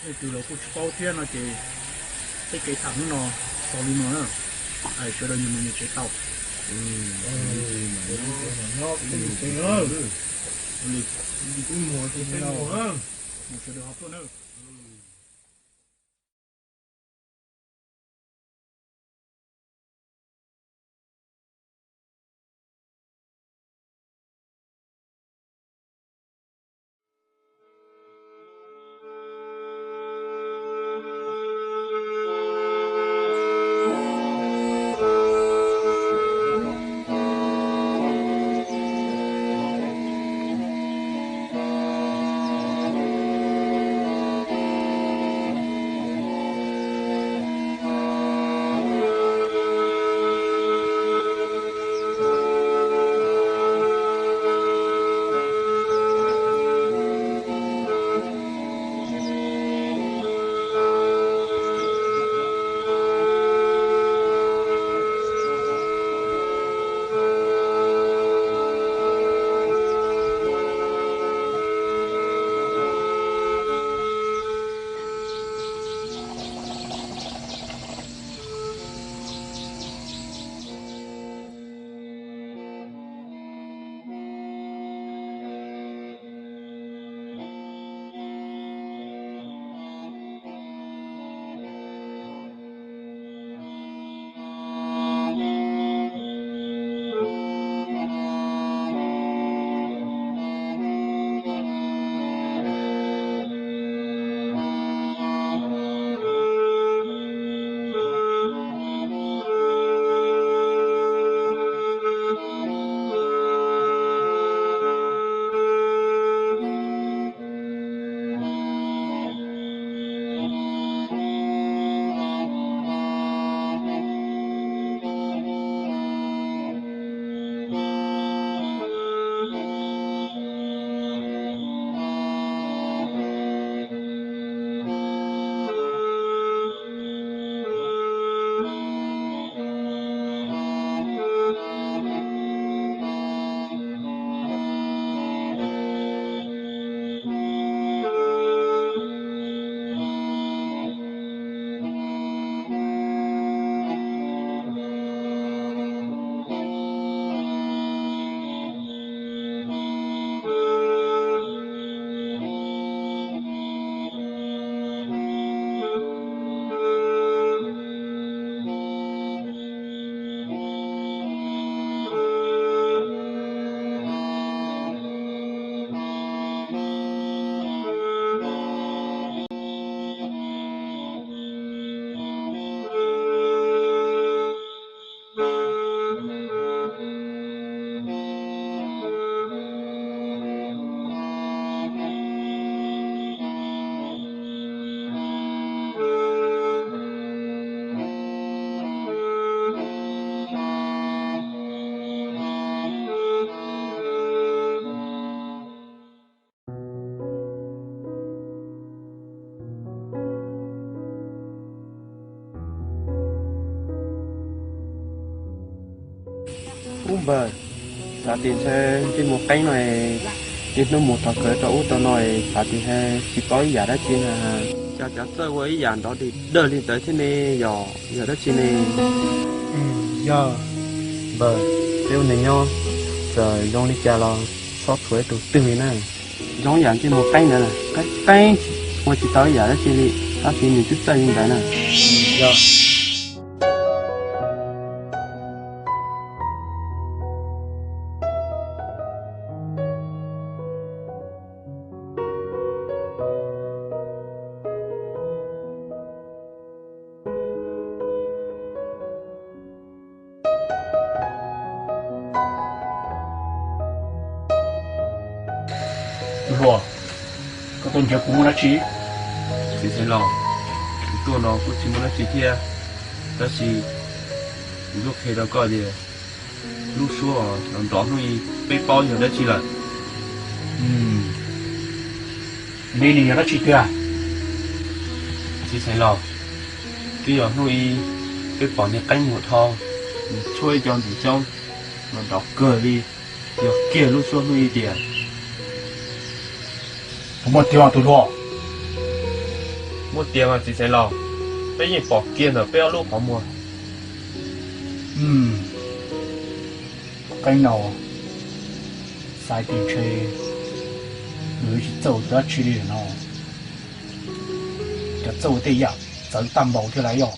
Leej twg los kuj tsis paub thiab no ces tej kev tham hnub no xaus li no na. Sawv daws nyias mus nyias tsev tau. Mus sawv daws ho tuaj na. Ub npawg, xav tias ntshe ntsej muag qeeb no, niaj hnub mus thov khawv rau ub rau no, xav tias ntshe tsis paub ib yam dab tsi na. Cas cov txawj ua ib yam nrov dig dawg li ntawd thiab ne, yog yog dab tsi ne? Yog npawg, peb ua neeg nyob, txawm zoo li cas los txhob thuam ib tug twg li na. Zoo ib yam ntsej muag qeeb ntawd, qeeb qeeb, ua tsis tau ib yam dab tsi li, tab sis nws twb txawj li ntawd na. Yog. Tus hluas, koj tuaj nrhiav kuv muaj dab tsi? Txiv Xeev Laus, kuv tuaj no kuj tsis muaj dab tsi thiab, tab sis kuv tuaj qhia rau koj tias lub suab nrov nrov hnub i peb paub yog dab tsi lawm. Li nws yog dab tsi tiag? Txiv Xeev Laus, twb yog hnub i peb pom niag qeeb muag dhau, nws tshuab ib co ntxim xyoob nrov nrov kawg li, yog kiag lub suab hnub i tiag. Puas muaj tiag tus hluas? Muaj tiag mas txiv Xaiv Laus, peb yeej pom kiag ntawm peb ob lub qhov muag. Qeeb no, xaiv tias ntshe nws tsis txawj ua dab tsi li no, cas txawj ua tej yam txawv tag npaum thiab lauj yog.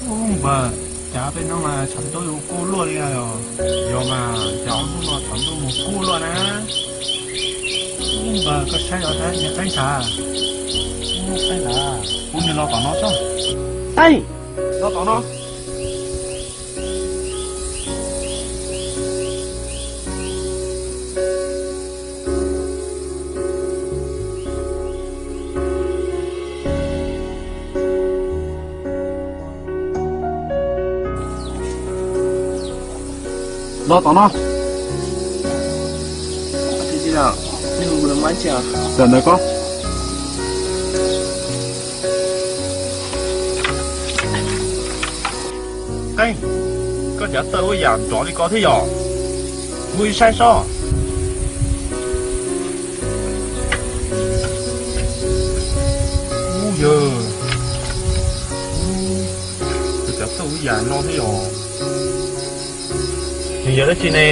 Ub npawg, cas peb hnub no tshav ntuj yuav kub luaj li os? Yog mas, cas ob hnub no tshav ntuj mus kub luaj na. Ub npawg, koj saib los saib niag Qeeb ntag. Ub Qeeb ntag, kuv niag los tom no tso. Qeeb, los tom no. Los tom no. Tam ntawd koj. Qeeb, koj cav txawj ua yam nrov li ko thiab yom? Kuv ib saib sob. Ub yawg, kuv cav txawj ua yam no thiab yom? Nws yog dab tsi ne?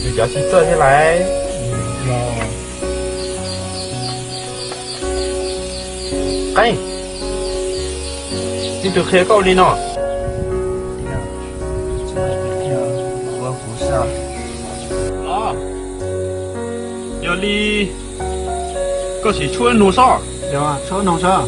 Nws cav tsis txawj thiab lauj. Qeeb, leej twg qhia koj li no? Yog li koj sim tshuab nug sob. Tshuab nug sob.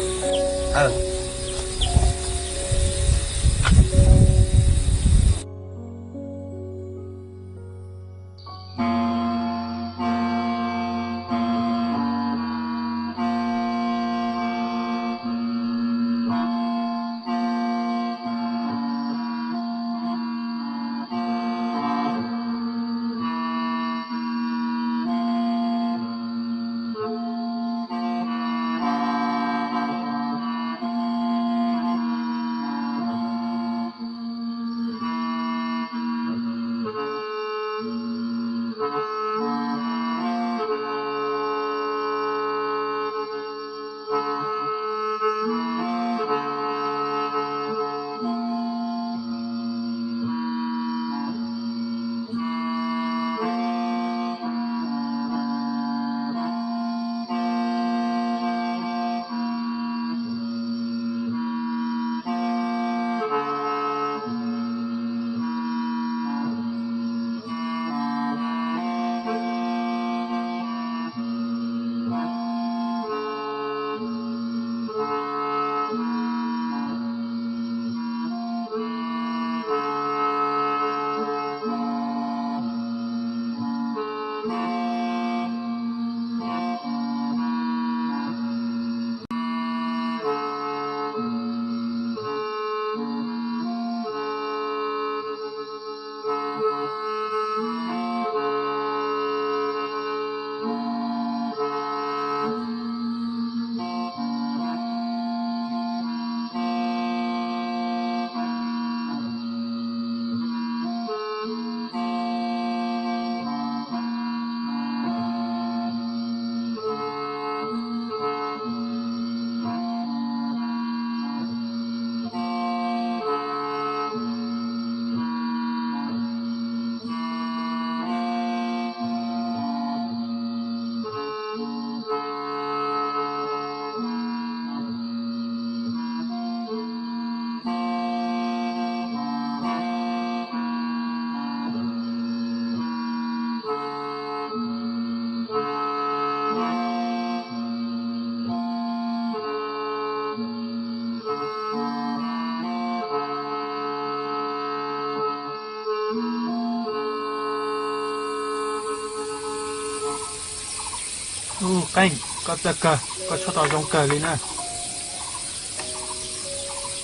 Qeej, koj txawj kawg, koj tshuab tau zoo kawg li na.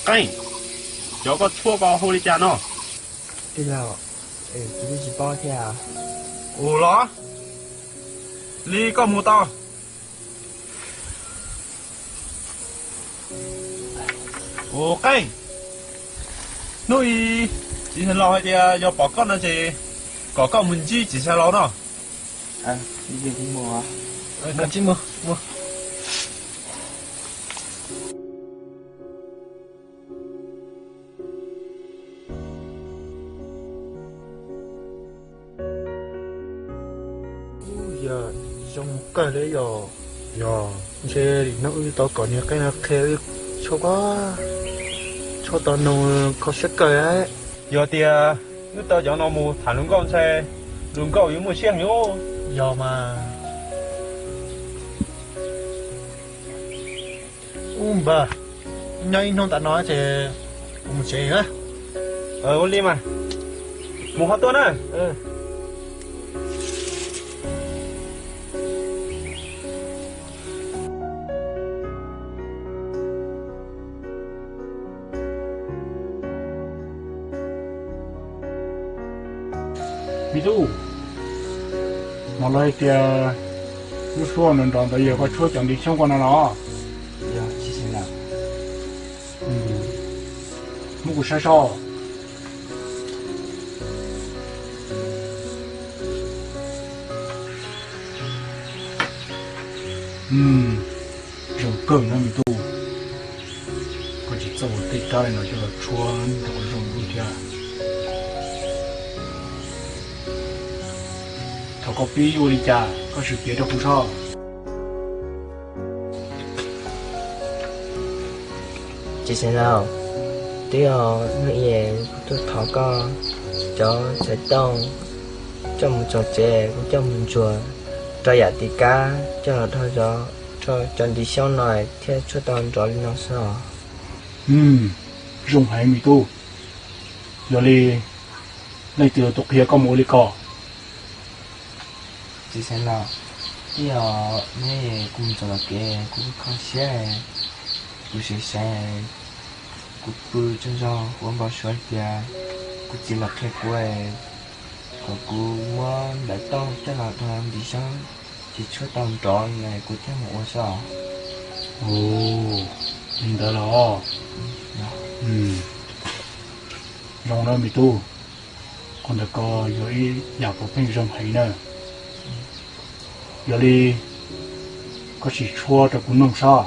Qeej, cov koj tshuab ko hu li cas no? Tij laug, kuv twb tsis paub thiab. Ua los, li koj mus tau. Ua Qeej, hnub i txiv xeev laus hais tias yog pom koj no ces kom koj mus ntsib txiv xeev laus no. Yog zoo kawg li yog. Yog ntshe li no wb tau kom niag Qeej no qhia wb tshuab, tshuab tau noo kho siab kawg. Yog tias wb tau cov no mus tham hluas nkauj ntshe hluas nkauj yuav muaj siab heev. Yog mas. Ub npawg, nyob ib hnub tom no ces kuv mus tsev. Ua li mas, mus ho tuaj na. Me tub, mas lawv hais tias lub suab nrov nrov ntawd yog koj tshuab cov ntiv xyoob ko no los? Muab kuv saib seb. Zoo kawg no me tub, koj tsis txhob ua tej rab li no coj los tshuab nrov zoo li thiab. Thaum koj pib ua li cas koj sim piav rau kuv seb. Txiv xeev laus, twb yog hnub i kuv tuaj thov koj cov xaiv tooj coj mus txog tsev kuv coj mus ntsuas rau yam tim kab coj los dhau zov rau cov ntiv xyoob no thiaj tshuab tau nrov li no xwb os. Zoo heev me tub, yog li leej twg tus qhia koj mus ua li ko? Txiv xeev laus, twb yog hnub kuv mus txog tom kev kuv kho siab, kuv seev seev, kuv pw tsaug zog ua npau suav tias kuv txiv los qhia kuv kom kuv muab ntaub tooj coj los dhau ntiv xyoob ces tshuab tau nrov na kuv thiaj mus ua xwb. Li ntawd los? Zoo na me tub, qhov ntawd ko yog ib yam pov pheej zoo heev na. Yog li koj sim tshuab rau kuv noog seb.